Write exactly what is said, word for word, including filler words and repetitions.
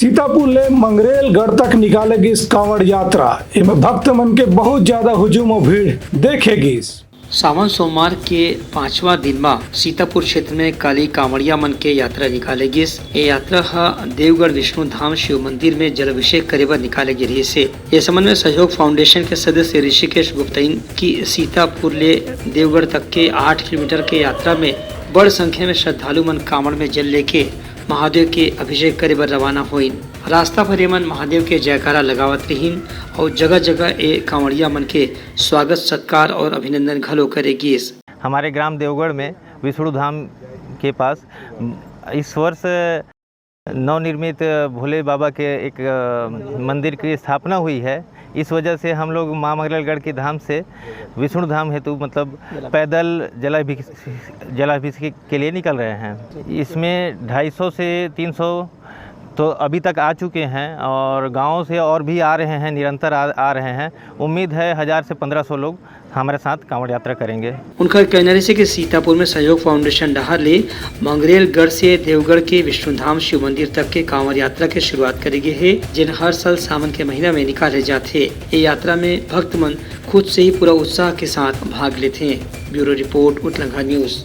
सीतापुर ले मंगरेलगढ़ तक निकाले गिस कांवड़ यात्रा। एमे भक्त मन के बहुत ज्यादा हुजूम और भीड़ देखे गिस। सावन सोमवार के पांचवा दिन म सीतापुर क्षेत्र में काली कांवड़िया मन के यात्रा निकाले गिस। ये यात्रा ह देवगढ़ विष्णु धाम शिव मंदिर में जलाभिषेक करे बर निकाले गे रिहिस हे। ये संबंध में सहयोग फाउंडेशन के सदस्य ऋषिकेश गुप्ता इन कि सीतापुर ले देवगढ़ तक के आठ किलोमीटर के यात्रा में बड़ संख्या में श्रद्धालु मन कांवड़ में जल लेके महादेव के अभिषेक करे बर रवाना होइन। रास्ता भर ये मन महादेव के जयकारा लगावत रिहिन और जगह-जगह ए कांवड़िया मन के स्वागत सत्कार और अभिनंदन घलो करे गिस। हमारे ग्राम देवगढ़ में विष्णु धाम के पास इस वर्ष नवनिर्मित भोले बाबा के एक, अ, मंदिर की स्थापना हुई है। इस वजह से हम लोग माँ मंगरेलगढ़ के धाम से विष्णु धाम हेतु, मतलब, पैदल जलाभिष-, जलाभिषेक के लिए निकल रहे हैं। इसमें ढाई सौ से तीन सौ तो अभी तक आ चुके हैं और गाँव से और भी आ रहे हैं, निरंतर आ, आ रहे हैं। उम्मीद है हज़ार से पन्द्रह सौ लोग हमारे साथ कांवड़ यात्रा करेंगे। उनका कहना रहिस कि सीतापुर में सहयोग फाउंडेशन डहार ले मंगरेलगढ़ से देवगढ़ के विष्णुधाम शिव मंदिर तक के कांवड़ यात्रा के शुरुआत करे गे हे, जेन हर साल सावन के महीना में निकाले जाथे। ये यात्रा में भक्त मन खुद से ही पूरा उत्साह के साथ भाग लेथे। Bureau report, Utlangha news.